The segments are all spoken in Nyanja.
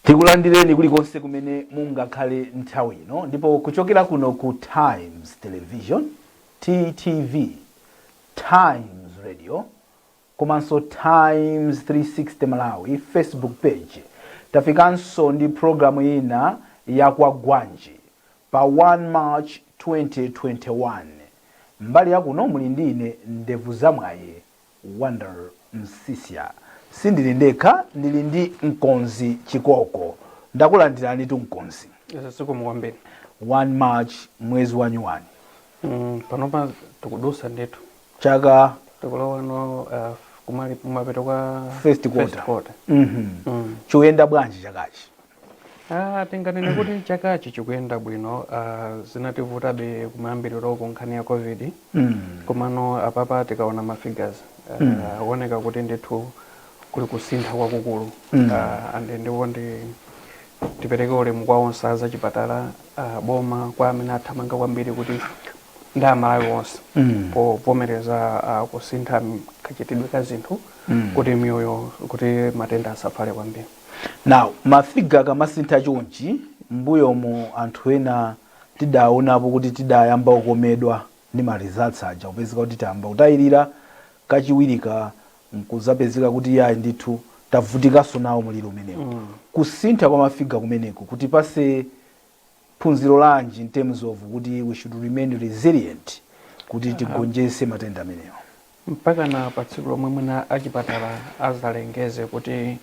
Tikulandireni kulikonse kumene mungakhale nthawi ino, ndipo kuchokera kuno ku Times Television, TTV, Times Radio komanso Times 360 Malawi Facebook page, tafikanso ndi programu ina ya Kwagwanji pa 1 March 2021. Mbali yakuno muli ndi ine, ndevu zamwayi, Wonder Msisya. Sindili ndekha, ndili ndi Mkonzi Chikoko. Ndakulandirani tu, Mkonzi. Zikomo kwambiri. 1 March, mwezi wa nyuwani. Panopa tikudusa ndithu. Chaka. Tikulowano kumali kumapeto kwa first quarter. First quarter. Chikuyenda bwanji chakachi? Ah, tinganene kuti chakachi chikuyenda bwino. Zinativutabe kumayambiriroko, nkhani ya COVID. Komano apapa tikaona ma figures, oneka kuti ndithu kuli kusintha kwakukulu. And ndipo ndi tipereke ulemu kwa onse azachipatala, boma, kwa amene athamanga kwambiri kuti ndi Amalawi onse povomereza kusintha kachitidwe ka zinthu kuti miyoyo, kuti matenda asafale kwambiri. Now, ma figure akamasintha chonchi, mbuyomu anthu ena tidaonapo kuti tidayamba kukomedwa ndi ma results aja, kupezeka kuti tayamba kutayirira kachiwirika, nkuzapezeka kuti yayi ndithu tavutikanso nawo muliro umenewo. Kusintha kwa ma figure kumeneku kuti pase phunziro lanji in terms of kuti we should remain resilient kuti tigonjese matenda amenewo? Mpaka na pa tsiku lomwe mwina achipatala azalengeze kuti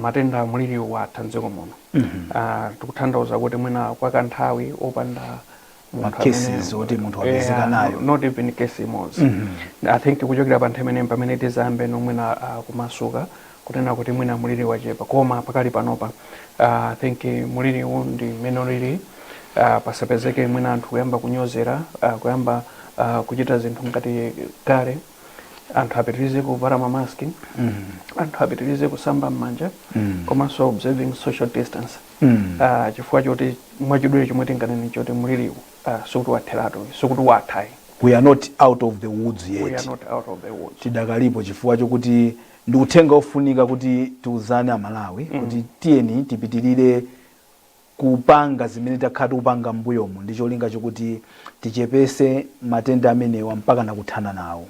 matenda amuliri watha mdziko muno, tikutanthauza kuti mwina kwa kanthawi opanda munthu Ma cases oti munthu wapezeka nayo. Not even case imodzi. I think kuchokera pa nthawi imene pamene tizambe nomwina kumasuka kunena kuti mwina muliri wachepa. Koma pakali panopa, I think muliriwu ndi mmene ulili, pasapezeke mwina anthu kuyamba kunyozera, kuyamba kuchita zinthu ngati kale. Anthu apitirize kuvala mamaski, anthu apitirize kusamba m'manja, komanso observing social distance, chifukwa choti mwachidule chomwe tinganene choti muliriwu sikuti watheratu, sikuti wathayi. We are not out of the woods yet. We are not out of the woods. Tidakalipo, chifukwa chokuti ndi uthenga ofunika kuti tiuzane Amalawi kuti tiyeni tipitirire kupanga zimene takhala tikupanga m'mbuyomu ndi cholinga chokuti tichepese matenda amenewa mpaka nakuthana nawo.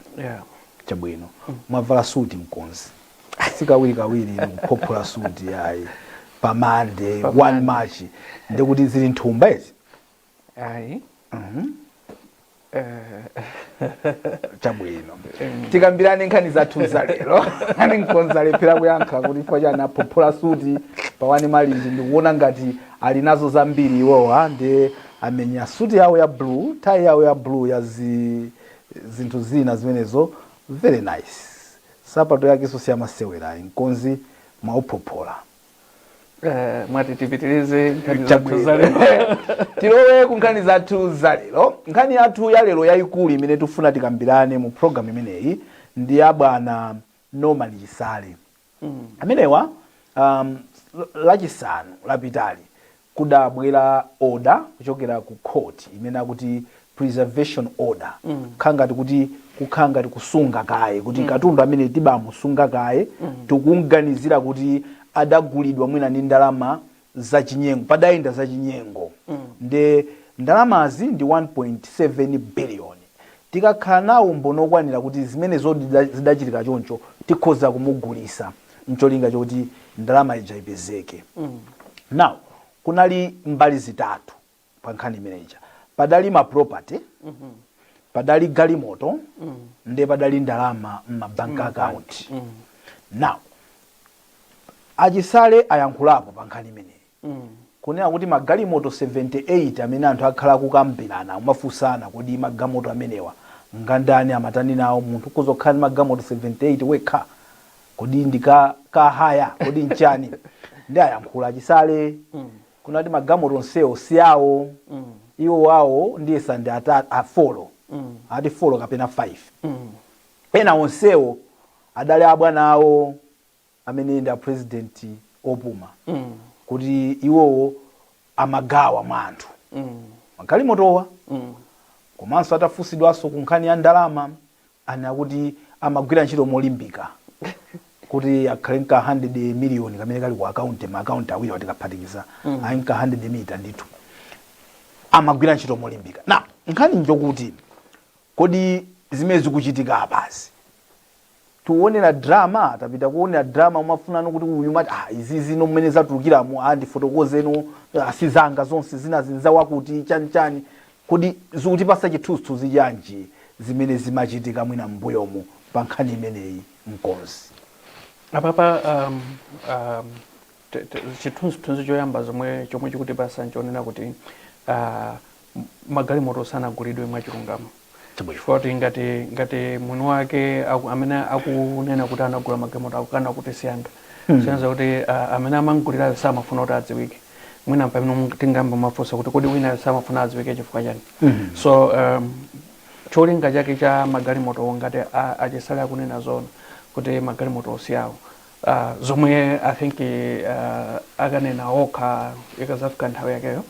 Chabwino, mwavala suti, Mkonzi. Sikawirikawiri kuphophola suti yayi pa Monday. Pa 1 Monday. March, ndikuti zili nthumba izi? Ayi. Chabwino, tikambirane nkhani zathu za lero. Ani Mkonzi alephera kuyankha kuti chifukwa chani aphophola suti pa 1 March. Ndikuona ngati ali nazo zambiri iwowa, ndi amenya suti yawo ya blue, tie yawo ya blue ya zinthu zina zimenezo, very nice. Sapato yakenso siyamasewerayi. Mkonzi, mwauphophola. Mwati tipitirize nkhani zathu za lero. Tilowe ku nkhani zathu za lero. Nkhani yathu ya lero yayikulu imene tifuna tikambirane mu program imeneyi ndi ya bwana Norman Chisale. Amenewa, Lachisanu lapitali kudabwera order kuchokera ku court imene akuti preservation order, kukhala ngati kuti kukhala ngati kusunga kaye kuti katundu amene tibamusunga kaye, tikumganizira kuti adagulidwa mwina ndi ndalama zachinyengo, padayenda zachinyengo, nde ndalamazi ndi 1.7 billion. Tikakhala nawo umboni okwanira kuti zimene zodi zidachitika choncho, tikhoza kumugulisa mcholinga chokuti ndalama ija ipezeke. Now, kunali mbali zitatu pa nkhani imeneja. Padali ma property, padali galimoto, nde padali ndalama mma bank account. Now, Achisale ayankhulapo pa nkhani imeneyi kunena kuti magalimoto 78 amene anthu akhala akukambirana, umafunsana kodi magalimoto amenewa ngandani, amatani nawo, munthu kuzokhala ndi magalimoto 78 wekha, kodi ndi ka hire, kodi nchani? Ndi ayankhula Achisale kunati magalimoto onsewo si awo. Iwo wawo ndiyesa ndi a four, ati 4 kapena 5. Ena onsewo adali abwana awo amene ndi a president opuma, kuti iwowo amagawa mwa anthu magalimotowa. Komanso atafunsidwanso ku nkhani ya ndalama, ana kuti amagwira ntchito molimbika. Kuti akhale nka 100 million kamene kali ku account, ma account awiri watikaphatikiza, ayi, nka 100 mita ndithu. Amagwira ntchito molimbika. Na nkhani njokuti, kodi zimene zikuchitika apazi, tikuonera drama? Tapita kuonera drama? Umafunano kuti uyu mati, ah, izi zino mmene zatulukiramo, ah, ndifotokozeno, ah, sizanga zonse, zina zinzawa kuti chanichani. Kodi zikutipasa chithunzithunzi chanji zimene zimachitika mwina m'mbuyomu pa nkhani imeneyi, mkonzi? Apapa chithunzithunzi choyamba chomwe chikutipasa nchonena kuti magalimoto sanagulidwe mwachilungamo, chifukwa kuti ngati mwini wake amene akunena kuti anagula magalimoto akukana kuti siyanga, siyanga kuti amene amangulirayo samafuna kuti adziwike. Mwina pamene tingambe mafunso kuti, kodi winayo samafuna adziwike chifukwa chani? So cholinga chake cha magalimoto, ngati achisale akunena zona kuti magalimoto osiyawo, zomwe I think akanena okha ikazafika nthawi yakeyo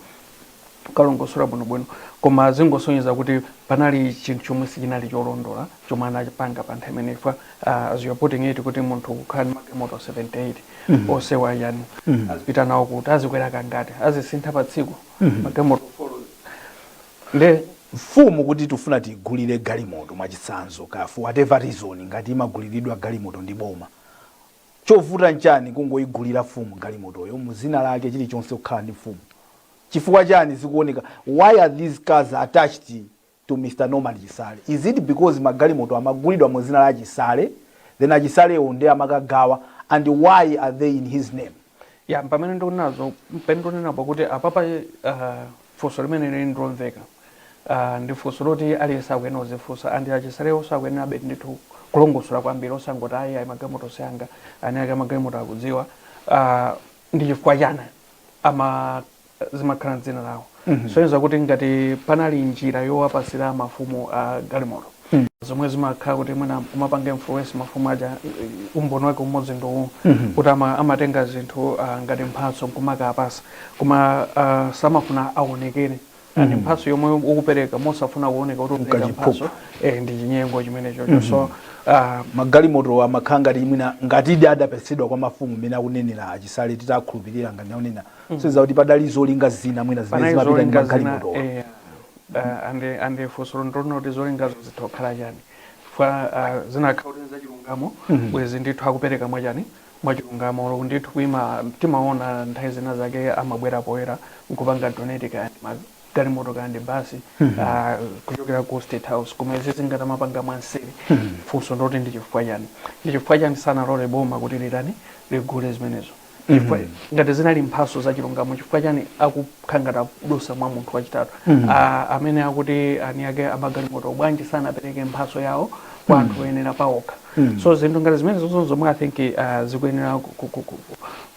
kalongosola bwinobwino, koma zingosonyeza kuti panali chinthu chomwe sichinali cholondola chomwe anapanga pa nthawi imeneyi. As you're putting it, kuti munthu kukhala ndi magalimoto 78 osewa yani, azipita nawo kuti, azikwera kangati, azisintha pa tsiku magalimoto 4 nde Mfumu kuti tifuna tigulire galimoto, mwachitsanzo, ka for whatever reason, ngati imaguliridwa galimoto ndi boma, chovuta nchani kungoyigulira mfumu galimotoyo muzina lake, chilichonse kukhala ndi mfumu? Chifukwa chani zikuoneka? Why are these cars attached to Mr Norman Chisale? Is it because magalimoto amagulidwa muzina la Chisale, then achisalewo ndi amakagawa? And why are they in his name? Ya, pamene ndikunenazo, pamene ndikunenapo kuti apapa funso limene lili ndilomveka, ndi funso loti aliyense akuyenera kuzifunsa, and achisalewo sakuyenera abe ndithu kulongosola kwambiri, osangoti, "Ayi, ayi, magalimoto sianga." Ani ake magalimoto akudziwa ndi chifukwa chani ama zimakhala mdzina lawo. Soyenza kuti ngati panali njira yowapasira mafumu a galimoto, zomwe zimakhala kuti mwina kumapanga influence mafumu aja, umboni wake umodzi ndi uwu, kuti amatenga zinthu ngati mphatso nkumakapasa, koma samafuna aonekere. And mphatso yomwe ukupereka mosafuna kuoneka kuti upereka Nkachiphuphu. mphatso, ndi chinyengo chimene chocho. So magalimoto amakhala ngati mwina ngatidi adapatsidwa kwa mafumu mmene akunenera achisale, titakhulupirira ngati akunena, soza kuti padali zolinga zina mwina zimene Panali zimapita ndi zolinga zina. magalimotowa. And funso ndilonena kuti zolingazo zitha kukhala chani? Fa zinakhala kuti zachilungamo, bwezi ndithu akupereka mwachani, mwachilungamo. Olo ndithu kuima timaona nthawi zina zake amabwera poyera nkupanga donate kaya ndi magalimoto, kaya ndi basi, kuchokera ku State House, koma izi zingati amapanga mwanseri. Funso ndoti ndi chifukwa chani sanalole boma kuti litani, ligule zimenezo? Ngati zinali mphaso zachilungamo, chifukwa chani akukhala ngati akudusa mwa munthu wachitatu? Ah, amene akuti ani ake amagalimoto bwanji sanapereke mphaso yawo kwa anthu oyenera paokha? So zinthu ngati zimene zonse zomwe I think zikuyenera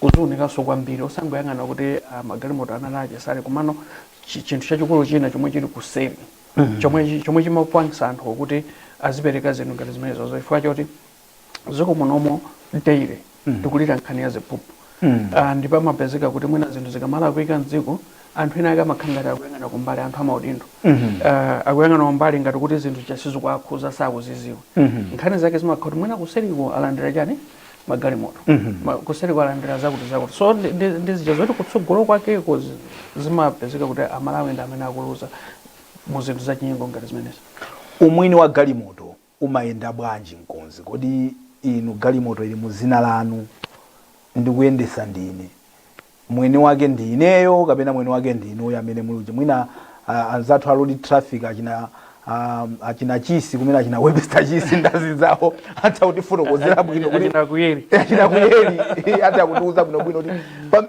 kuziwunikanso kwambiri, osangoyang'ana kuti magalimoto anali achisale, komano chinthu chachikulu china chomwe chili kuseri, chomwe chimapangisa anthu kuti azipereka zinthu ngati zimenezo, chifukwa choti ziko munomo daily tikulira nkhani ya ziphuphu. Ndipo amapezeka kuti mwina zinthu zikamalakwika mdziko, anthu ena ake amakhala ngati akuyang'ana kumbali, anthu amaudindo akuyang'ana kumbali ngati kuti zinthu chasizikuakhuza, sakuziziwa. Nkhani zake zimakhala kuti mwina kuseriko alandira chani, magalimoto, kuseriko alandira zakuti zakuti. So ndi zija zoti kutsogolo kwakeko zimapezeka kuti Amalawi ndi amene akuluza mu zinthu zachinyengo ngati zimenezi. Umwini wa galimoto umayenda bwanji, mkonzi? Kodi inu galimoto ili mu zina lanu, ndikuyendesa ndine, mwini wake ndi ineyo kapena mwini wake ndi inuyo amene muli mwina anzathu a road traffic, achina Chisi kumene, achina Webster Chisi ndazi zawo, atha kutifotokozera bwino kuti Achina Kuyeri. Achina Kuyeri atha kutiuza bwinobwino kuti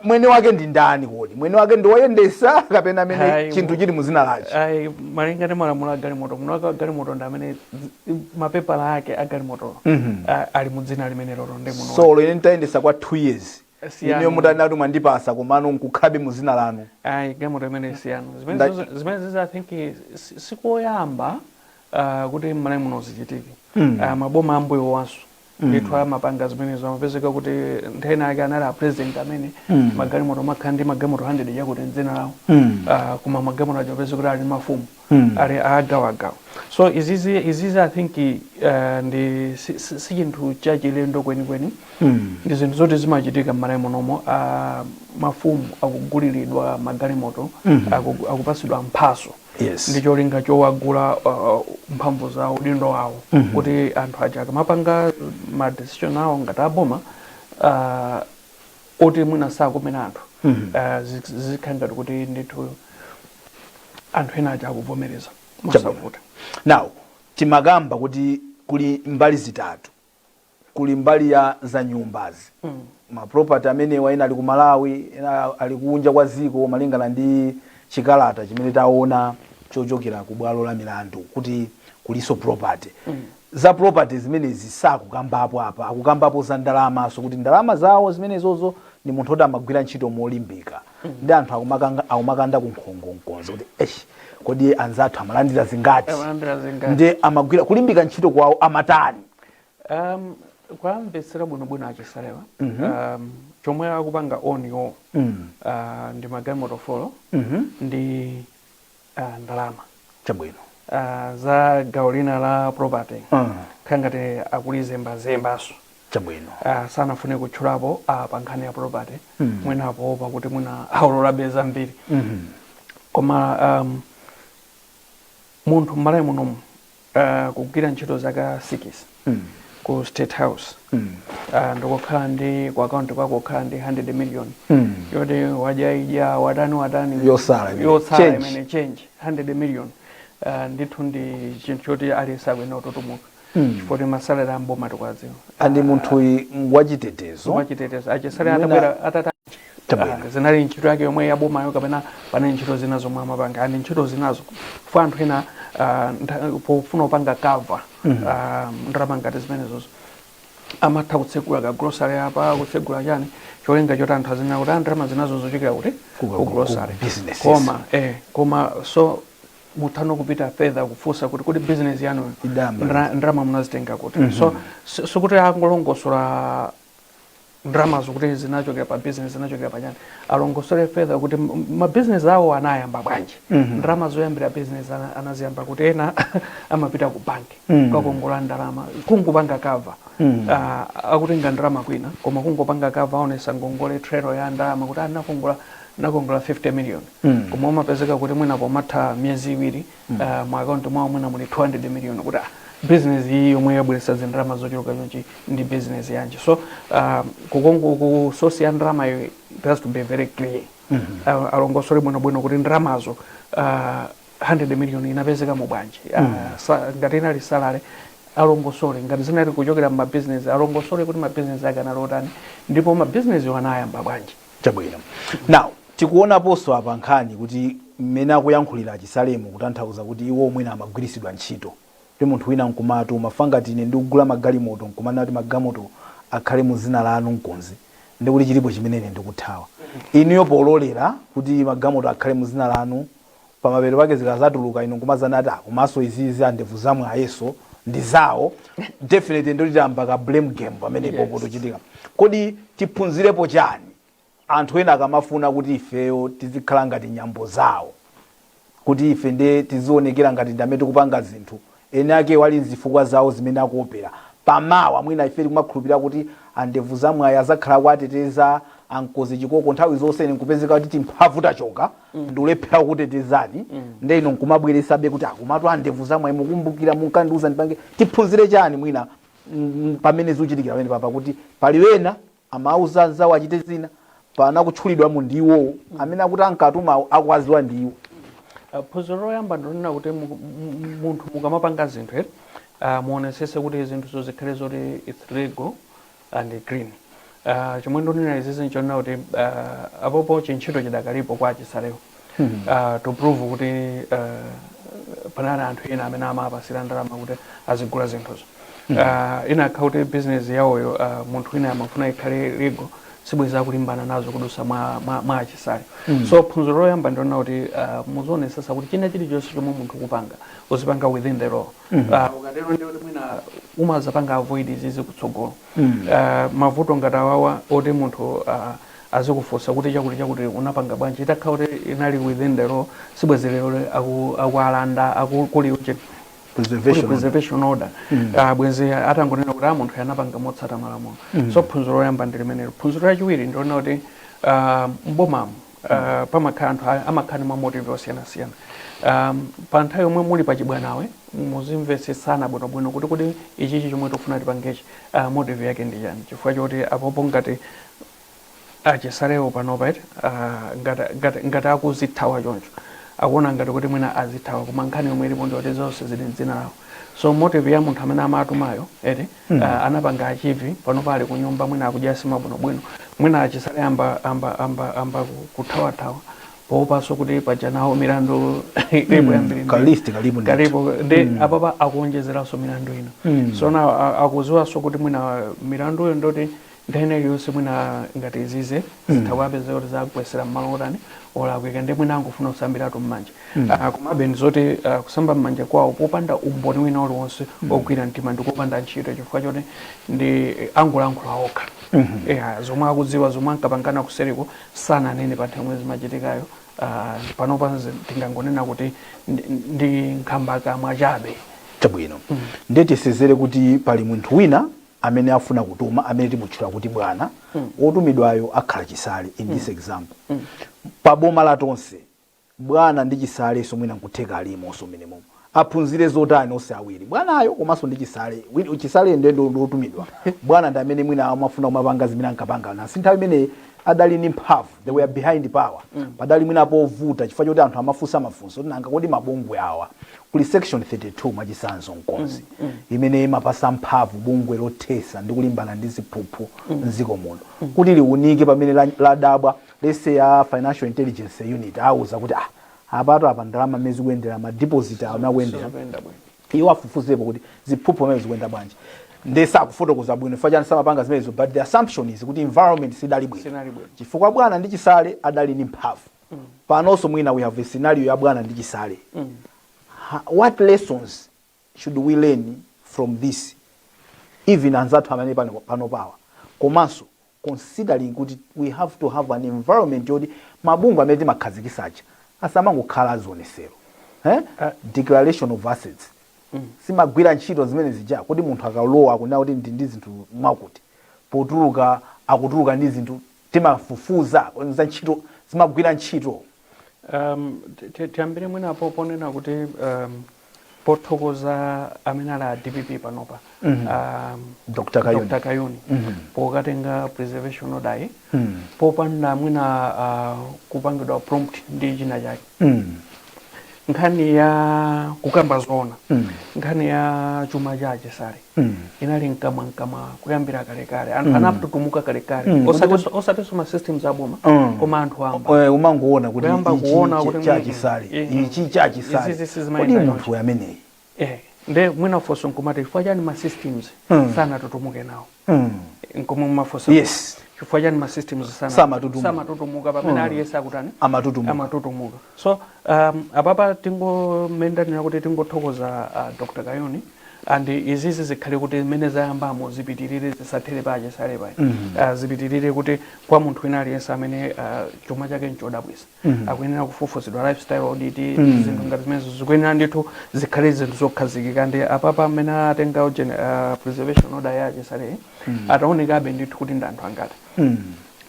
mwini wake ndi ndani. Kodi mwini wake ndi woyendesa kapena amene Ayi, chinthu chili mu zina lache? Ayi, malinga ndi malamulo a galimoto, mwini wake wa galimoto ndi amene mapepala ake a galimoto ali mu dzina limene lolo ndi muno. Solo ine nditayendesa kwa 2 years, Siyanu. ineyo mutanena kuti mwandipasa, komano nkukhabe mu zina lanu? Ayi, galimoto imene siyanu. Zimene zizi I think sikoyamba kuti m'Malawi muno zichitike. Maboma ambuyo wanso Ndithu amapanga zimenezo. Amapezeka kuti nthena yake anali a president amene magalimoto makhala ndi magalimoto 100 chakuti mdzina lawo, koma magalimoto aja apezeka kuti ali ndi mafumu, ali agawagawa. So izizi I think ndi si chinthu chachilendo kwenikweni. Ndi zinthu zoti zimachitika m'Malawi munomo. Mafumu akuguliridwa magalimoto, akupasidwa mphaso ndi cholinga chowagula mphamvu zawo, udindo wawo, kuti anthu aja akamapanga ma decision awo ngati aboma oti mwina sakumena anthu, zikhala ngati kuti ndithu anthu ena aja akuvomereza mosavuta. Now timakamba kuti kuli mbali zitatu. Kuli mbali ya za nyumbazi, ma property amenewa, ena ali ku Malawi, ena ali kunja kwa ziko, malingana ndi chikalata chimene taona chochokera ku bwalo la milandu kuti kuliso property. Za property zimenezi sakukambapo apa, akukambapo za ndalamaso, kuti ndalama zawo zimenezozo ndi munthu oti amagwira ntchito molimbika, ndi anthu akumakanda kunkhongo mkonzo kuti esh, kodi anzathu amalandira zingati? Amalandira zingati? Ndi amagwira kulimbika ntchito kwawo amatani? Kwamvetsera bwinobwino achisalewa, chomwe akupanga oniwo ndi magalimoto 4 ndi ndalama. Za gawo lina la property, khala ngati akulizembazembaso. Sanafune kutchulapo pa nkhani ya property, mwina apopa kuti mwina aululabe zambiri. Koma munthu m'Malawi munomu kugwira ntchito zaka 6 ku State House, ndikukhala ndi ku akaunti kwako kukhala ndi 100 million yoti wadya idya, watani watani, Yosala imene. Yotsala. Change. Imene change 100 million, ndithu ndi chinthu choti aliyense akuyenera kututumuka, chifukwa ma salary amboma tikwadziwa. Andi munthuyi ngwachitetezo. Wachitetezo achisale. Mwina Atabwera atata zinali ntchito yake yomwe yabomayo kapena panali ntchito zina zomwe amapanga? Andi ntchito zinazo fo anthu ena pofuna kupanga cover ndalama ngati zimenezozo amatha kutsegula ka grocery apa, kutsegula chani, cholinga choti anthu azinena kuti ndalama zinazo zochokera kuti ku grocery. Ku businesses. Koma so muthano kupita further kufunsa kuti kuti business yanu Idamba. Ndalama munazitenga kuti? So sikuti angolongosola ndalamazo kuti zinachokera pa business, zinachokera pa chani. Alongosole further kuti ma business awo anayamba bwanji, ndalama zoyambira business anaziyamba kuti. Ena amapita ku banki kukakongola ndalama kungopanga cover. Akutenga ndalama kwina koma kungopanga cover, aonesa ngongole, trail ya ndalama kuti anakongola, nakongola 50 million, koma umapezeka kuti mwina pomatha miyezi 2 mu akaunti mwawo mwina muli 200 million, kuti business iyi yomwe yabweretsa zindalama zochuluka chonchi ndi business yanji? So kukongo ku source ya ndalama iyo, it has to be very clear. Alongosole bwinobwino kuti ndalamazo, 100 million inapezeka mu bwanji. Ngati inali salary, alongosole. Ngati zinali kuchokera mu mabusiness, alongosole kuti mabusiness ake anali otani ndipo mabusiness anayamba bwanji. Chabwino. Now tikuonaponso apa nkhani kuti mmene akuyankhulira achisalemu, kutanthauza kuti iwo mwina amagwiritsidwa ntchito kuti munthu wina nkumati umafa ngati ine ndikugula magalimoto, nkumanena kuti magalimoto akhale mu zina lanu mkonzi, ndikuti chilipo chimene ine ndikuthawa. Inuyo pololera kuti magalimoto akhale mu zina lanu, pamapeto pake zikazatuluka inu nkumazana ati komanso izizi andevu zamwe ayeso ndi zawo, definitely ndoti tiyamba ka blame game pamenepo. Potochitika, kodi tiphunzirepo chani? Anthu ena akamafuna kuti ifeyo tizikhala ngati nyambo zawo, kuti ife nde tizionekera ngati ndi amene tikupanga zinthu, ene ake wali nzifukwa zawo zimene akuopera pamawa. Mwina ife tikumakhulupirira kuti andevu zamwayi azakhala kuateteza ankozi chikoko nthawi zonse, ine nkupezeka kuti timphamvu tachoka, ndikulephera kukutetezani, nde ino nkumabweresabe kuti akumatu andevu zamwayi mukumbukira munkandiuza ndipange. Tiphunzire chani mwina pamene zikuchitikira pamene papa, kuti pali wena amauza anzawo achite zina, pana kutchulidwamo ndiwo amene akuti ankatuma akuwaziwa ndiwo? Phunziro loyamba ndilonena kuti munthu mukamapanga zinthu, muonesese kuti zinthuzo zikhale zoti it's legal and clean. Chomwe ndonena izizi nchonena kuti apopo chintchito chidakalipo kwa achisalewo to prove kuti panali anthu ena amene amapasira ndalama kuti azigula zinthuzo. Inakha kuti business yawoyo, munthu wina amafuna ikhale legal, sibweza akulimbana nazo kudusa mwa achisale. So phunziro loyamba ndilonena kuti muzionesesa kuti china chilichonse chomwe munthu kupanga uzipanga within the law. Ukati Ukatero ndi kuti mwina umazapanga avoid izizi kutsogolo. Mavuto ngati awawa oti munthu azikufunsa kuti chakuti chakuti unapanga bwanji, itakhala kuti inali within the law, sibwezerero akualanda kuli uche preservation kuli preservation order. Bwenzi atangonena kuti a munthu anapanga motsata malamulo. So phunziro loyamba ndi limenelo. Phunziro lachiwiri ndiona kuti mbomamu pamakhala anthu amakhala ndi ma motive osiyanasiyana. Pa nthawi yomwe muli pachibwanawe, muzimvetsetsana bwinobwino kuti ichichi chomwe tikufuna tipangechi, motive yake ndi chani, chifukwa choti apopo ngati achisalewo panopa eti ngati akuzithawa choncho, akuona ngati kuti mwina azithawa, koma nkhani yomwe ilipo ndiyoti zonse zili mdzina lawo. So motive ya munthu amene amatumayo eti anapanga achieve, panopa ali kunyumba, mwina akudya sima bwinobwino, mwina achisale amba kuthawathawa poopanso kuti paja nawo milandu ilipo yambiri. Ka list kalipo ndithu. Kalipo ndi apapa akuonjezeranso milandu ina. So now akuziwanso kuti mwina milanduyo ndoti nthawi iliyonse mwina ngati izize zitha kuwapeza kuti zagwesera mmalo otani olakwika, ndi mwina angofuna kusambiratu m'manja. Komabe ndizoti kusamba m'manja kwawo popanda umboni wina uliwonse ogwira mtima ndi kopanda ntchito, chifukwa choti ndi angolankhula okha. Yeah, zomwe akudziwa, zomwe ankapangana kuseriko sananene pa nthawi yomwe zimachitikayo. Panopa tingangonena kuti ndi nkhambakamwa chabe. Chabwino, ndiye tisezere kuti pali munthu wina amene afuna kutuma, amene timutchula kuti bwana. Wotumidwayo akhala Chisale in this example. Pa boma la Tonse, bwana ndi Chisale mwina nkutheka alimonso menemo, aphunzire zotani onse awiri, bwanayo komanso ndi Chisale? Chisale ndiye ndi wotumidwa, bwana ndi amene mwina amafuna kumapanga zimene ankapanga nasi nthawi imeneyi adali ndi mphamvu, they were behind power. Padali mwina povuta chifukwa choti anthu amafunsa mafunso kuti nanga kodi mabungwe awa, kuli section 32 mwachisanzo mkonzi, imene imapasa mphamvu bungwe lothesa ndi kulimbana ndi ziphuphu mdziko muno kuti liunike pamene ladabwa, let's say ya Financial Intelligence Unit auza kuti ah, apatu apa ndalama mmene zikuyendera, ma deposit awo akuyendera, Sizikuyenda bwino. Iwo afufuzepo kuti ziphuphu pamene zikuyenda bwanji. Nde sakufotokoza bwino chifukwa chani samapanga zimenezo, but the assumption is kuti environment sidali bwino. Sinali bwino. Chifukwa bwana ndi Chisale adali ndi mphamvu. Panonso mwina we have a scenario ya bwana ndi Chisale. What lessons should we learn from this, even anzathu amene pano pawa, komanso considering kuti we have to have an environment yoti mabungwe amene timakhazikisacha asamangokhala azionesero, eh? Declaration of assets simagwira ntchito zimene zija kuti munthu akalowa akunena kuti ndi zinthu mwakuti, potuluka akutuluka ndi zinthu, timafufuza za ntchito, zimagwira ntchito? Tiyambire mwinapo ponena kuti pothokoza amene ali a DPP panopa, Dr. Kayuni. Dr. Kayuni, pokatenga preservation order yi popanda mwina kupangidwa prompt ndi china chake. Nkhani ya kukamba zoona, nkhani ya chuma cha Chisale inali mkamwa mkamwa kuyambira kalekale. Anthu anatutumuka kalekale, osatinso ma systems aboma, koma anthu amba. Umangoona kuti Kuyamba ichi kuona kuti cha Chisale, ichi cha Chisale. Izi sizimayenda. Kodi munthu ameneyi Nde mwina funso nkumati chifukwa chani ma systems sanatutumuke nawo? Nkomwe mumafunsa? Yes. Chifukwa chani ma systems Samatutumuka. Samatutumuka pamene aliyense akutani? Amatutumuka. Amatutumuka. So apapa tingomendanira kuti tingothokoza Dr. Kayuni, and izizi zikhale kuti zimene zayambamo zipitirire, zisathere pa Chisale payi. Zipitirire kuti kwa munthu wina aliyense amene chuma chake nchodabwisa akuyenera kufufuzidwa, lifestyle audit, zinthu ngati zimenezo zikuyenera ndithu zikhale zinthu zokhazikika. Ndi apapa amene atenga preservation order ya Chisale, ataonekabe ndithu kuti ndi anthu angati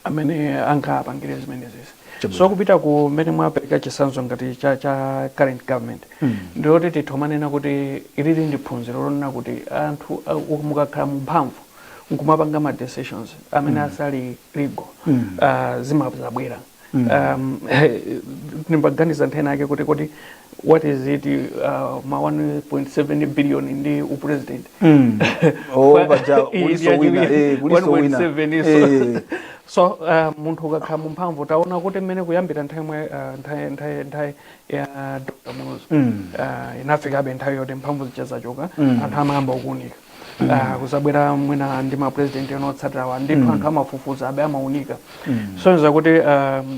amene angapangire zimenezezi. So kupita ku mmene mwapereka chitsanzo ngati cha current government, ndiloti tithomanena kuti ilili ndi phunziro lonena kuti anthu mukakhala mu mphamvu nkumapanga ma decisions amene asali legal, zimazabwera. Nimbaganiza nthena yake kuti kodi what is it, ma 1.7 billion ndi upresident? Oh, paja kuliso wina, kuliso wina. 1.7 iso. So munthu ukakhala mu mphamvu, taona kuti mmene kuyambira nthawi imwe nthawi ya Dr. Muluzi, inafikabe nthawi yoti mphamvu zija zachoka, anthu amayamba kuunika. Kuzabwera mwina ndi ma president ena otsatirawa, ndithu anthu amafufuza abe, amaunika. So nza kuti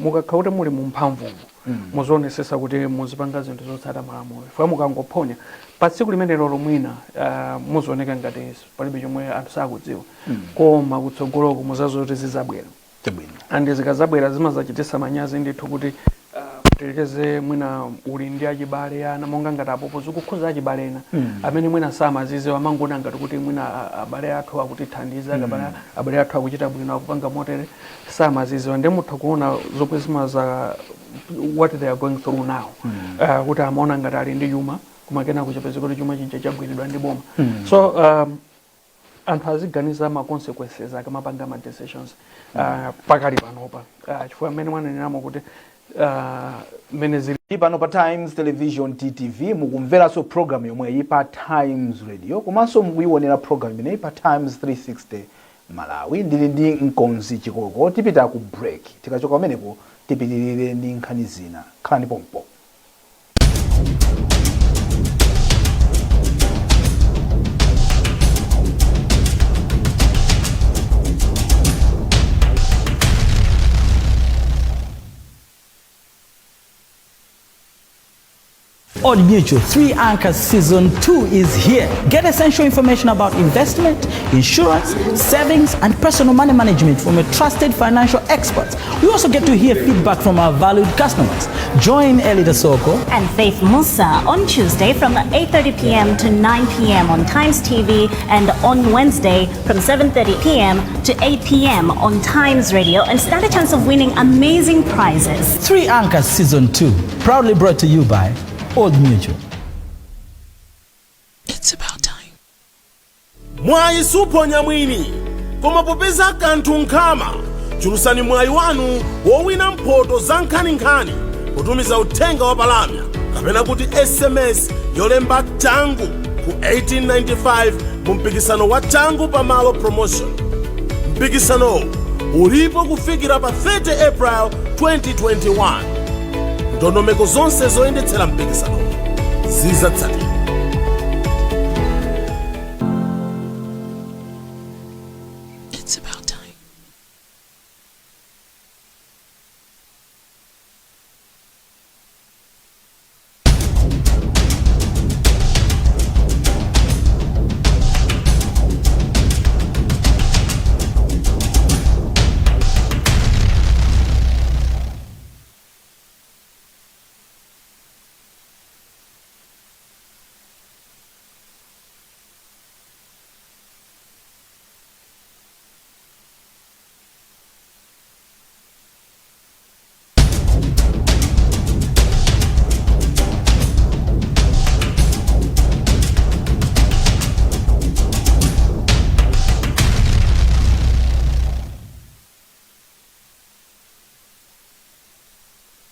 mukakhala kuti muli mu mphamvumo Muzionesesa kuti muzipanga zinthu zotsata malamulo, chifukwa mukangophonya pa tsiku limenelo lomwina, muzioneka ngati palibe chomwe anthu sakudziwa, koma kutsogoloko muzazoti zizabwera. And zikazabwera zimazachitisa manyazi ndithu, kuti tilekeze mwina uli ndi achibale, ana, monga ngati apopo zikukhuza achibale ena amene mwina samaziziwa, amangoona ngati kuti mwina abale athu akutithandiza kapena abale athu akuchita bwino, akupanga motere, samaziziwa. Ndi mutha kuona zomwe zimaza, what they are going through now, kuti amaona ngati ali ndi chuma, koma kena kuchapeza kuti chuma chija chagwiridwa ndi boma. So anthu aziganiza ma consequences akamapanga ma decisions pakali panopa, chifukwa mmene mwanenерamo kuti mmene zili Pano pa Times Television, TTV, mukumveranso program yomweyi pa Times Radio, komanso mukuyionera program imeneyi pa Times 360 Malawi. Ndili ndi Mkonzi Chikoko. Tipita ku break, tikachoka pamenepo tipitirire ndi nkhani zina. Khalani pompo. Old Mutual 3 Anchors Season 2 is here. Get essential information about investment, insurance, savings, and personal money management from a trusted financial expert. We also get to hear feedback from our valued customers. Join Elida Soko and Faith Musa on Tuesday from 8:30 p.m. to 9 p.m. on Times TV and on Wednesday from 7:30 p.m. to 8 p.m. on Times Radio and stand a chance of winning amazing prizes. 3 Anchors Season 2, proudly brought to you by Old Mutual. It's about time. Mwayi suphonya mwini, koma popeza kanthu nkhama, chulutsani mwayi wanu wowina mphoto za nkhaninkhani potumiza uthenga wa palamya kapena kuti SMS yolemba "Changu" ku 1895 mu mpikisano wa Changu Pamalo Promotion. Mpikisanowu ulipo kufikira pa 30 April 2021. Ndondomeko zonse zoyendetsera mpikisanowu zidzatsatidwa. It's about time.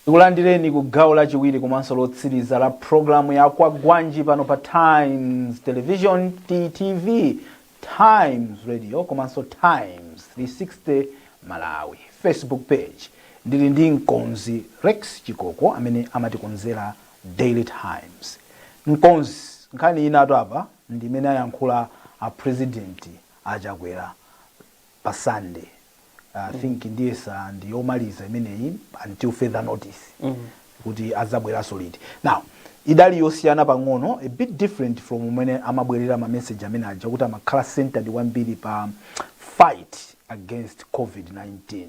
Tikulandireni ku gawo lachiwiri komanso lotsiriza la programu ya Kwagwanji pano pa Times Television, TTV, Times Radio komanso Times 360 Malawi Facebook page. Ndili ndi Mkonzi Rex Chikoko amene amatikonzera Daily Times. Mkonzi, nkhani inatu apa ndi imene ayankhula a President Achakwera pa Sunday. I think ndiyesa ndi yomaliza imeneyi until further notice kuti azabweranso liti. Now idali yosiyana pang'ono, a bit different from umene amabwerera ma message amene aja, kuti amakhala centered kwambiri pa fight against COVID-19.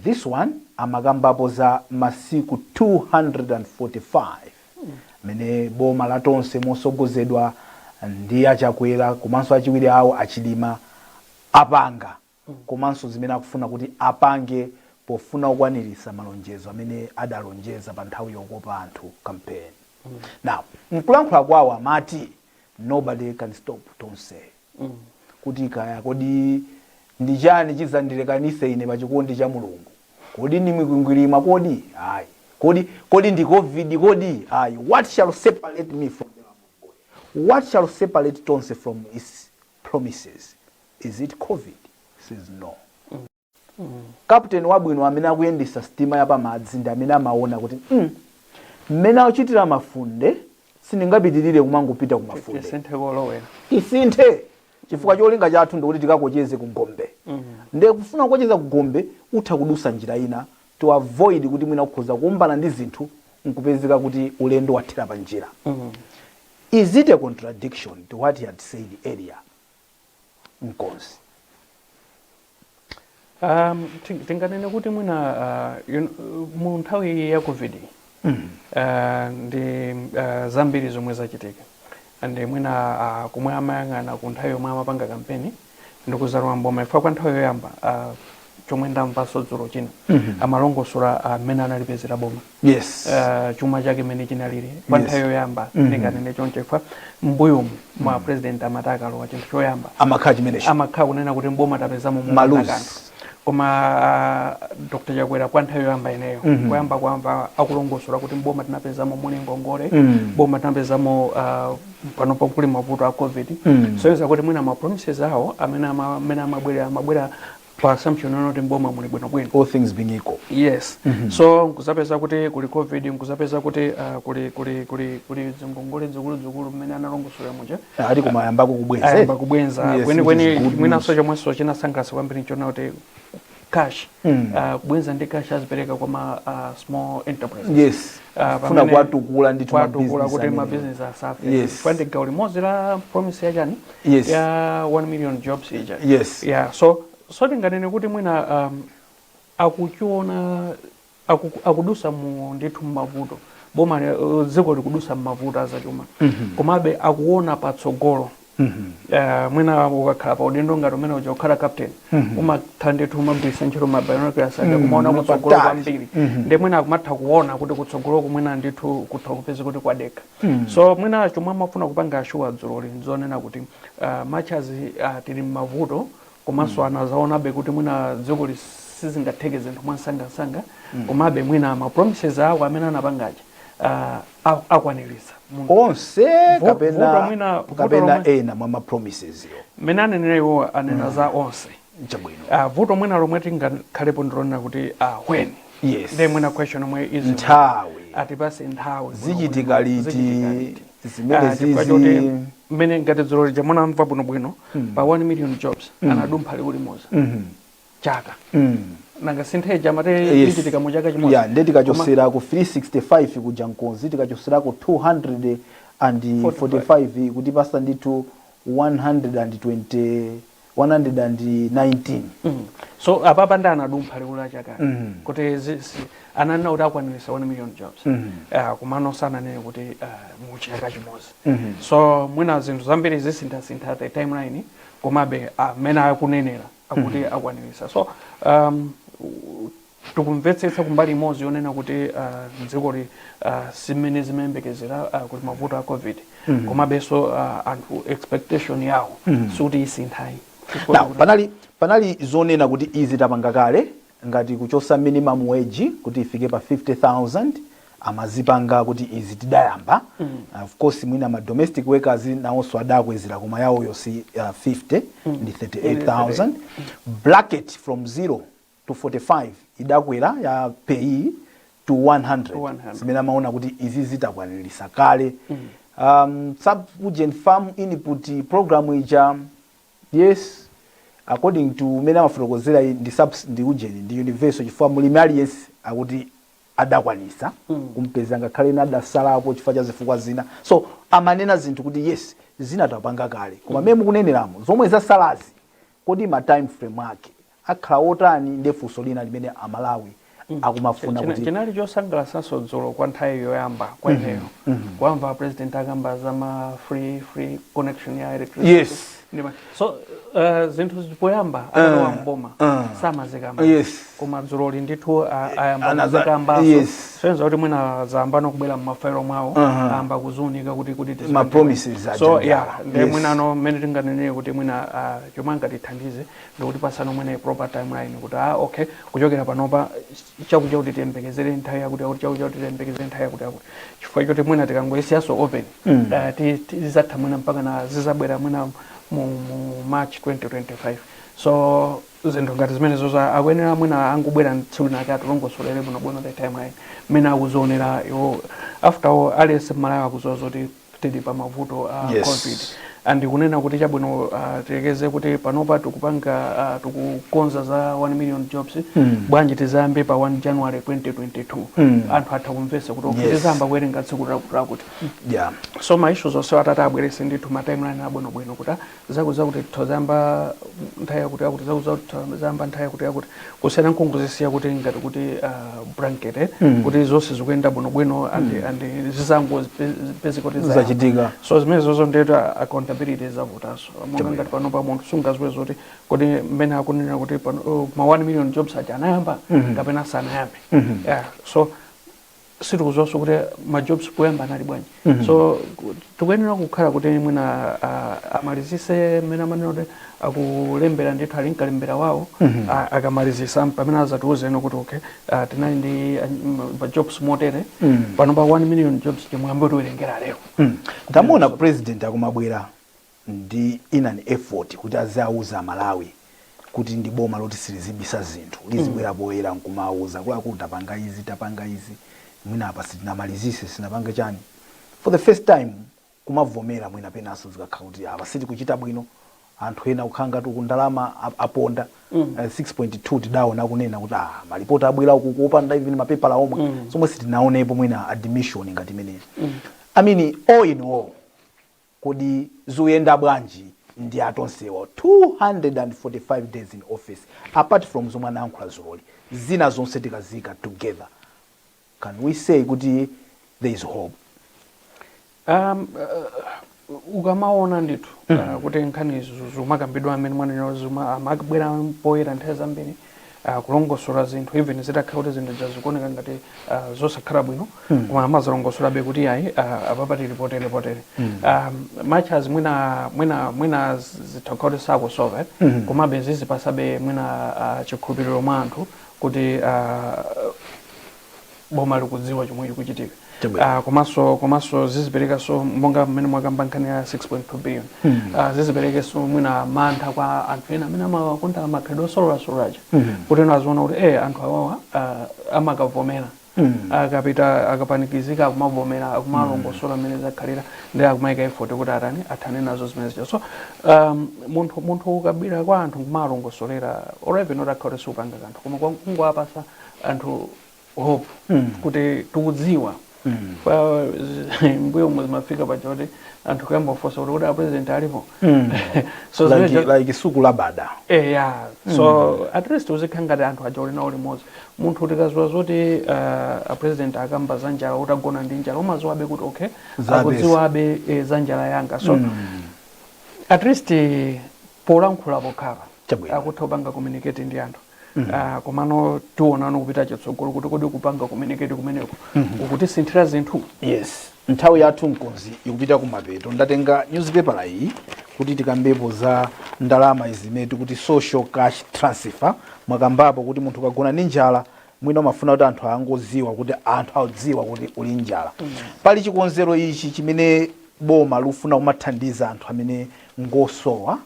This one amakambapo za masiku 245 mene boma la Tonse mosogozedwa ndi Achakwera komanso achiwiri awo Achilima apanga, komanso zimene akufuna kuti apange pofuna kukwaniritsa malonjezo amene adalonjeza pa nthawi yokopa anthu, campaign. Now mkulankhula kwawo amati nobody can stop Tonse, kuti kaya kodi ndi chani chizandilekanise ine pa chikondi cha Mulungu? Kodi ndi mikwingwirima? Kodi ayi. Kodi ndi COVID? Kodi ayi. What shall separate me from the love of God? What shall separate Tonse from his promises? Is it COVID? Says no. Captain wabwino amene akuyendesa sitima yapamadzi ndi amene amaona kuti mmene akuchitira mafunde sindingapitirire kumangopita ku mafunde. Tisinthe kolowera. Tisinthe, chifukwa cholinga chathu ndikuti tikakocheze ku gombe. Nde kufuna kukocheza ku gombe utha kudusa njira ina. To avoid kuti mwina ukhoza kuombana ndi zinthu nkupezeka kuti ulendo wathera pa njira. Is it a contradiction to what he had said earlier, Mkonzi? Tinganene kuti mwina mu nthawi ya COVID ndi zambiri zomwe zachitika, and mwina kumwe amayang'ana ku nthawi yomwe amapanga kampeni ndikuzalowa mboma, ifika kwa nthawi yoyamba, chomwe ndamvanso dzulo china, amalongosola mmene analipezera boma, chuma chake mmene chinalili kwa nthawi yoyamba. Ndinganene choncho chifukwa mbuyomu mwa president amati akalowa, chinthu choyamba amakhala chimenecho, amakhala kunena kuti mboma tapezamo Maluzi. Kanthu. Koma Dr Chakwera kwa nthawi yoyamba ineyo kuyamba kwamva akulongosola kuti mboma tinapezamo muli ngongole, boma tinapezamo, panopo kuli mavuto a COVID. So kuti mwina ma promises awo amene amene amabwera pa assumption yoti mboma muli bwinobwino, all things being equal. Yes. So nkuzapeza kuti kuli COVID, nkuzapeza kuti kuli zingongole zikuluzikulu mmene analongosolera muja. Ali kumayambako kubweza. Ayamba kubwenza. Yes, kweni which is kweni good mwinanso news. Chomwenso chinasangalatsa kwambiri nchona kuti cash, kubwenza ndi cash azipereka kwa ma small enterprises. Funa kwatukula ndithu kwatukula mabusiness kuti amene. Mabusiness asafe. Yes. Kwa ndi gawo limodzi la promise yachani, ya 1 million jobs ija. Yeah, so tinganene kuti mwina akuchiona akudusa mu ndithu mmavuto boma, dziko likudusa mmavuto azachuma, komabe akuona patsogolo. Mwina ukakhala pa udindo ngati umene uja, ukhala captain, umatha ndithu umagwiritsa ntchito ma binoculars aja kumaona kutsogolo patali. Kwambiri. Ndi mwina akumatha kuona kuti kutsogolo kumwina ndithu kutha kupeza kuti kwadeka. So mwina chomwe amafuna kupanga assure dzuloli nzonena kuti much as tili mmavuto, komanso anazaonabe kuti mwina dziko sizingatheke zinthu mwansangasanga, komabe mwina ma promises awo amene anapangaja akwaniritsa. Onse vuto kapena vuto kapena lomwe ena mwa ma promises yo? Mmene anenera iwo, anena za onse. Chabwino. Vuto mwina lomwe tingakhalepo ndilonena kuti when. Ndi mwina question omwe izi Nthawi. Atipase nthawi. Zichitika liti? Zichitika liti? Zimene Chifukwa zizi choti mmene ngati dzulo lija munamva bwinobwino, pa 1 million jobs anadumpha liwu limodzi chaka. Nanga sintheja amati ichitika mu chaka chimodzi. Ya, nde tikachosera ku 365 kuja, Mkonzi, tikachoserako 245 kuti pasa ndithu 120, 119. So apapa ndi anadumpha liwu la chaka kuti ananena kuti akwanirisa 1 million jobs, komano sananene kuti mu chaka chimodzi. So mwina zinthu zambiri zisinthasintha the timeline, komabe amene akunenera akuti akwanirisa. So tikumvetsetsa kumbali imodzi yonena kuti dzikoli simene zimayembekezera, kuti mavuto a COVID, komabenso anthu expectation yawo sikuti isinthayi. Now, panali zonena kuti izi tapanga kale, ngati kuchosa minimum wage kuti ifike pa 50,000, amazipanga kuti izi tidayamba. Of course mwina ma domestic workers nawonso adakwezera, koma yawoyo si 50, ndi 38,000. Bracket from 0 to 45 idakwera ya PAYE to 100. 100. Zimene amaona kuti izi zitakwanirisa kale. Sub farm input program ija, yes, according to mmene amafotokozera, ndi subs ndi ujeni, ndi universal, chifukwa mulimi aliyense akuti adakwanisa kumpeza, ngakhale ena adasalapo chifukwa cha zifukwa zina. So amanena zinthu kuti yes, zina tapanga kale, koma mmene mukuneneramo zomwe zasalazi, kodi ma time frame ake akhala otani? Ndi funso lina limene Amalawi akumafuna kuti Chinali chosangalatsanso dzulo kwa nthawi yoyamba kwa ineyo kwamva president akamba za ma free connection ya electricity. So zinthu poyamba akalowa mboma samazikamba, koma dzuloli ndithu ayamba kuzikambanso. Soyenza kuti mwina zayambano kubwera mmafailo mwawo, ayamba kuziunika kuti Ma promises aja so ndi yeah, awa. ndi mwinano mmene tinganenere kuti mwina chomwe angatithandize ndikuti pasano mwina proper timeline kuti okay, kuchokera panopa chakucha kuti tiyembekezere nthawi yakuti yakuti, chakucha kuti tiyembekezere nthawi yakuti yakuti, chifukwa choti mwina tikangoyisiyaso open, tizatha mwina mpaka na zizabwera mwina mu March 2025. So zinthu ngati zimenezo za akuyenera mwina angubwera tsiku linake atilongosolere bwinobwino the timeline mmene akuzionera iwo. After all, aliyense Mmalawi akuziwa zoti tili pa mavuto a COVID. And kunena kuti chabwino, tiyekeze kuti panopa tikupanga, tikukonza za 1 million jobs, bwanji tizayambe pa 1 January 2022? Anthu atha kumvetsa kuti okay, tizayamba kuwerenga tsiku lakuti. So ma issues onse atati abwerese ndithu ma timeline abwinobwino kuti zakuti tizayamba nthawi yakuti yakuti, zakuti tizayamba nthawi yakuti yakuti, kusiyana nkungozisiya kuti ngati kuti blanket, kuti zonse zikuyenda bwinobwino and zizangopezeka kuti zayamba. Zachitika. So zimene zozo ndetu accountability zavutanso, monga ngati pano pa munthu sungaziwe zoti kodi mmene akunena kuti pano ma 1 million jobs aja anayamba kapena sanayambe. Yeah, so sitikuziwanso kuti ma jobs kuyamba anali bwanji. So tikuyenera kukhala kuti mwina amalizise mmene amanena kuti akulembera ndithu, ali mkalembera wawo. Akamalizisa pamene azatiuzeni kuti okay, tinali ndi ma jobs motere, pano pa 1 million jobs chimuyambe tiwerengera lero. Tamuona president akumabwera ndi in an effort kuti aziauza Malawi kuti ndi boma loti silizibisa zinthu, lizibwera poyera nkumauza kulakuti tapanga izi, tapanga izi, mwina apa sitinamalizise, sinapange chani. For the first time kumavomera mwina penanso zikakhala kuti apa sitikuchita bwino, anthu ena kukhala ngati uku ndalama aponda. 6.2 tidaona kunena kuti malipoti abwera uku kuopanda even mapepala omwe somwe sitinaonepo mwina admission ngati imeneyi. I mean, all in all, kodi zikuyenda bwanji ndi atonsewa 245 days in office? Apart from zomwe anayankhula zuloli, zina zonse tikazika together, can we say kuti there is hope? Ukamaona ndithu kuti nkhani zimakambidwa amene mwanena zuma amabwera poyera nthawi zambiri, kulongosola zinthu, even zitakhala kuti zinthu zikuoneka ngati zosakhala bwino, koma amazilongosolabe kuti ayi, apapa tili potere potere. Much as mwina zitha kukhala kuti sakusolva, komabe zizipasabe mwina chikhulupiriro mwa anthu kuti boma likudziwa chomwe chikuchitika. Chabwino. Komanso ziziperekanso, monga mmene mwakamba nkhani ya 6.2 billion, ziziperekenso mwina mantha kwa anthu ena amene amakonda makhalidwe osololasolola kuti ena aziona kuti anthu awawa amakavomera, akapita akapanikizika akumavomera, akumalongosola mmene zakhalira, ndi akumayika effort kuti atani, athane nazo zimene zija. So munthu ukabwera kwa anthu nkumalongosolera, or even utakhala kuti siupanga kanthu, koma kungowapasa anthu hope kuti tikudziwa. Mbuyo mwe zimafika paja kuti anthu kuyamba kufunsa kuti a president alipo? So like, like suku labada. Yeah, so at least uzikhala ngati anthu aja uli nawo limodzi. Munthu tikaziwa zoti a president akamba za njala, utagona ndi njala umaziwabe kuti okay, Zabesa. akudziwabe za njala yanga. So at least polankhula pokhala akutha kupanga communicate ndi anthu. Komano tionano kupita chitsogolo kuti kodi kupanga communicate kumeneko ukutisinthira zinthu? Yes, nthawi yathu mkonzi ikupita kumapeto. Ndatenga newspaper iyi kuti tikambepo za ndalama izimene tikuti social cash transfer. Mwakambapo kuti munthu ukagona ndi njala mwina umafuna kuti anthu angodziwa, kuti anthu adziwa kuti uli njala. Pali chikonzero ichi chimene boma lufuna kumathandiza anthu amene ngosowa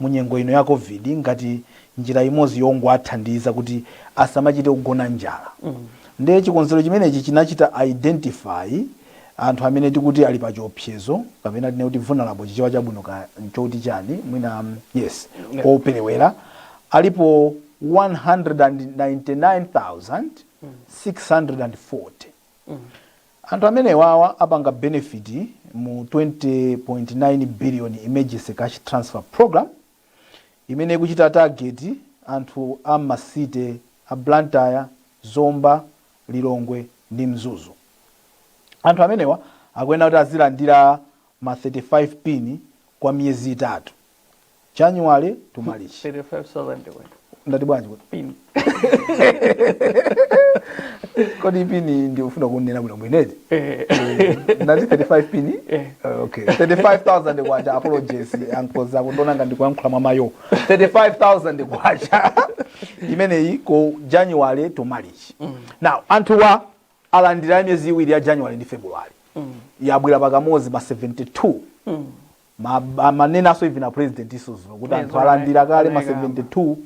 mu nyengo ino ya COVID, ngati njira imodzi yongowathandiza kuti asamachite kugona njala. Ndiye chikonzero chimenechi chinachita identify anthu amene tikuti ali pa chiopsezo, kapena tine kuti vulnerable, chichewa chabwino ka nchoti chani mwina? Yes, operewera alipo 199,640. Anthu amene wawa apanga benefit mu 20.9 billion emergency cash transfer program imene ikuchita target anthu a ma city a Blantyre, Zomba, Lilongwe ndi Mzuzu. Anthu amenewa akuyenera kuti azilandira ma 35 pin kwa miyezi 3, January to March. 35,000 kwe. Ndati bwanji kuti? Pin. Kodi pin ndikufuna kunena bwino bwineti? Eh. Ndati 35 pin. Eh. Okay, 35,000 kwacha. Apologies ankoza kundona nga ndikuyankhula mwamayo. 35,000 kwacha imeneyi ku January to March. Now anthuwa alandira miyezi 2 ya January ndi February, yabwera pakamodzi ma 72. Manenaso even a president isuzulo kuti anthu alandira kale ma 72.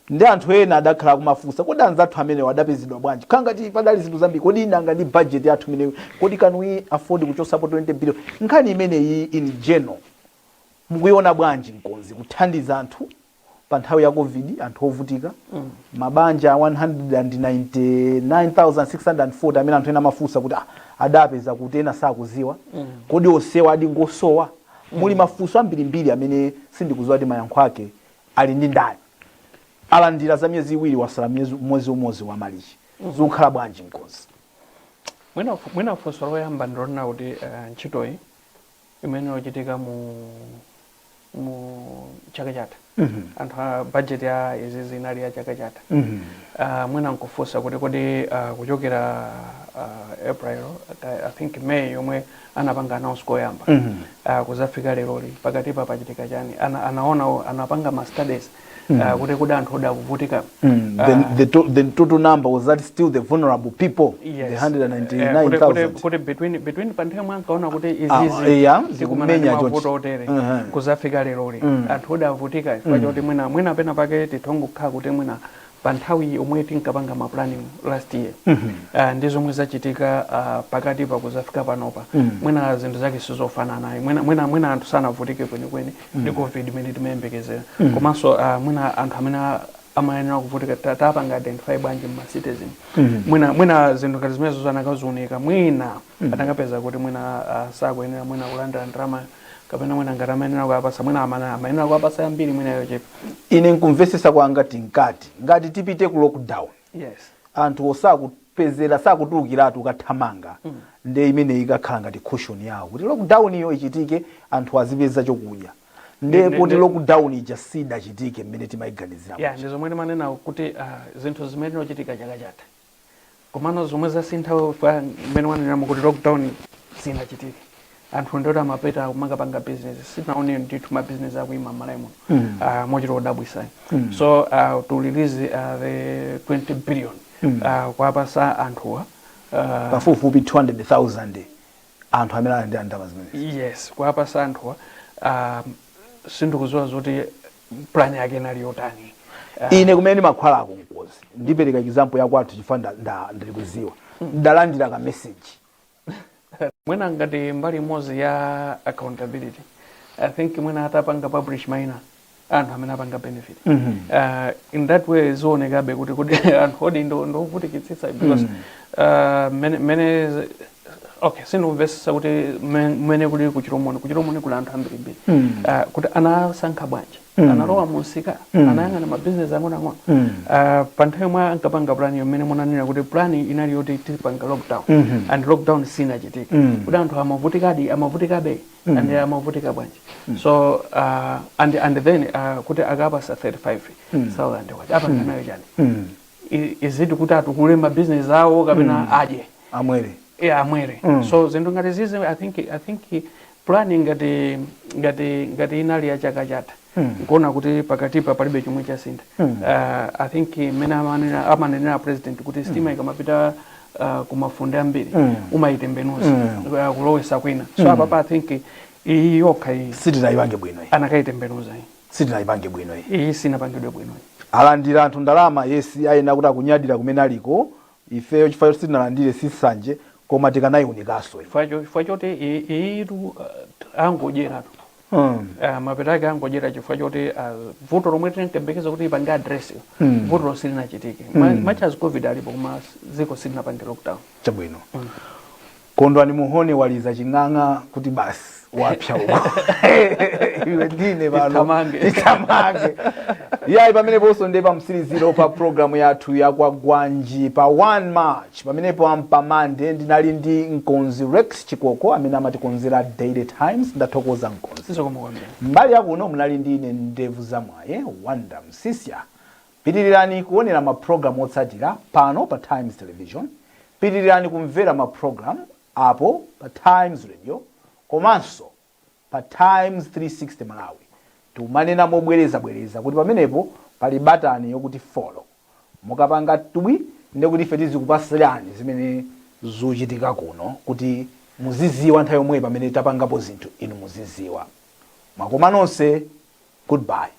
Ndi anthu ena adakhala kumafunsa, kodi anzathu amene adapezedwa bwanji? Khangati padali zinthu zambiri. Kodi nanga ndi budget yathu imeneyi, kodi can we afford kuchosapo 20 billion? Nkhani imeneyi in general. Mukuiona bwanji, mkonzi, kuthandiza anthu pa nthawi ya COVID, anthu ovutika, mabanja 199,640 amene anthu ena amafunsa kuti, ah, adapeza kuti, ena sakuziwa, kodi onsewa adi ngosowa? Muli mafunso ambirimbiri amene sindikuziwa kuti mayankho ake ali ndi ndani. Alandira za miyezi 2, wasala mwezi umodzi wa Malichi. Zikukhala bwanji, mkonzi? Mwina funso loyamba ndilonena kuti ntchitoyi imene yochitika mu chaka chatha, anthu a budget ya izizi inali ya chaka chatha. Mwina nkufunsa kuti kodi kuchokera April, I think May yomwe anapanga announce koyamba, kuzafika leroli, pakatipa pachitika chani? Anaona, anapanga ma studies kuti kodi anthu odi akuvutika? The total number, was that still the vulnerable people? Yes. The Eh, 199,000. kuti between pa nthawi yomwe ankaona kuti Ah, izizi zikumenya tikumana ndi mavuto chonchi. otere, kuzafika leroli, anthu odi avutika, chifukwa choti mwina pena pake tithongokhala kuti mwina pa nthawi yomwe tinkapanga ma planning last year ndi zomwe zachitika pakati pa kuzafika panopa, mwina zinthu zake sizofanana. Mwina anthu sanavutike kwenikweni ndi COVID imene timayembekezera. Komanso mwina anthu amene amayenera kuvutika tapanga identify bwanji mma citizen? Mwina zinthu ngati zimenezo zanakaziunika, mwina atakapeza kuti mwina sakuyenera mwina kulandira ndalama, kapena mwina ngati amayenera kuwapasa, mwina amayenera kuwapasa yambiri, mwina yochepa. Ine nkumvesesa kwanga, tinkati ngati tipite ku lockdown, anthu osakupezera, sakutulukiratu ukathamanga, nde imene ikakhala ngati caution yawo kuti lockdown iyo ichitike, anthu azipeza chokudya. Nde kuti lockdown ija sidachitike mmene timayiganizira. Ya, ndi zomwe timanena kuti zinthu zimene zinochitika chaka chatha, komano zomwe zasintha pa mmene wanenera kuti lockdown sinachitike, anthu ndoti amapeta kumakapanga business. Sitinaone ndithu ma business akuyima m'Malawi muno mochita kudabwisa. So to release the 20 billion kuwapasa anthuwa pafupifupi 200,000 anthu amene alandira ndalama zimenezi. Yes, kuwapasa anthuwa, sindikudziwa zoti plan yake inali yotani. Ine kumene ndimakhwalako, mkozi, ndipereka example yakwathu chifukwa ndili kuziwa, ndalandira ka message. Mwina ngati mbali imodzi ya accountability, I think mwina atapanga publish maina anthu amene apanga benefit, in that way zionekabe kuti anthu odi ndovutikitsitsa, because mene okay, sindimvesesa kuti mmene kuli kuchiromoni kuli anthu ambirimbiri, kuti anasankha bwanji, analowa munsika, anayang'ana mabizinesi ang'onoang'ono pa nthawi yomwe ankapanga plan, yomene munanena kuti plan inali yoti tipanga lockdown, and lockdown sinachitika, kuti anthu amavutikadi, amavutikabe, and amavutika bwanji? So and then kuti akapasa 35,000 kwacha, apanga nayo chani? Is it kuti atukule mabizinesi awo kapena adye? Amwere. Yeah, amwere. So zinthu ngati zizi, I think planning ngati inali ya chaka chatha, nkuona kuti pakatipa palibe chomwe chasintha. I think mmene amanenera president kuti sitima ikamapita kumafunde ambiri, umayitembenuza kulowesa kwina. So apapa I think iyi yokha iyi sitinayipange bwino iyi. Anakayitembenuza iyi. Sitinayipange bwino iyi. Iyi sinapangidwe bwino iyi. Alandira anthu ndalama, yes, ayena kuti akunyadira kumene aliko. Ifeyo chifukwa sitinalandire sisanje, koma tikanayiwunikanso iyi. Chifukwa choti iyitu angodyeratu. Mapeto ake angodyera, chifukwa choti vuto lomwe tinkayembekeza kuti ipange address, vuto silinachitike. Much as COVID alipo, koma dziko silinapange lockdown. Chabwino. Kondwani Muhone waliza ching'ang'a kuti basi, wapya uko. Iwe ndine pano Tithamange. Tithamange. Yayi, pameneponso ndi pamtsiriziro pa programu yathu ya Kwagwanji pa 1 March. Pamenepo ampamande ndinali ndi mkonzi Rex Chikoko amene amatikonzera Daily Times. Ndathokoza, mkonzi. Zikomo kwambiri. Mbali yakuno munali ndi ine ndevu zamwaye Wanda Msisya. Pitirirani kuonera mapulogalamu otsatira pano pa Times Television. Pitirirani kumvera mapulogalamu apo pa Times Radio komanso pa Times 360 Malawi. Timanena mobwerezabwereza kuti pamenepo pali batani yokuti follow. Mukapanga twi, ndekuti ife tizikupasirani zimene zochitika kuno kuti muziziwa nthawi yomwe pamene tapangapo zinthu, inu muziziwa. Mwakoma nonse, goodbye.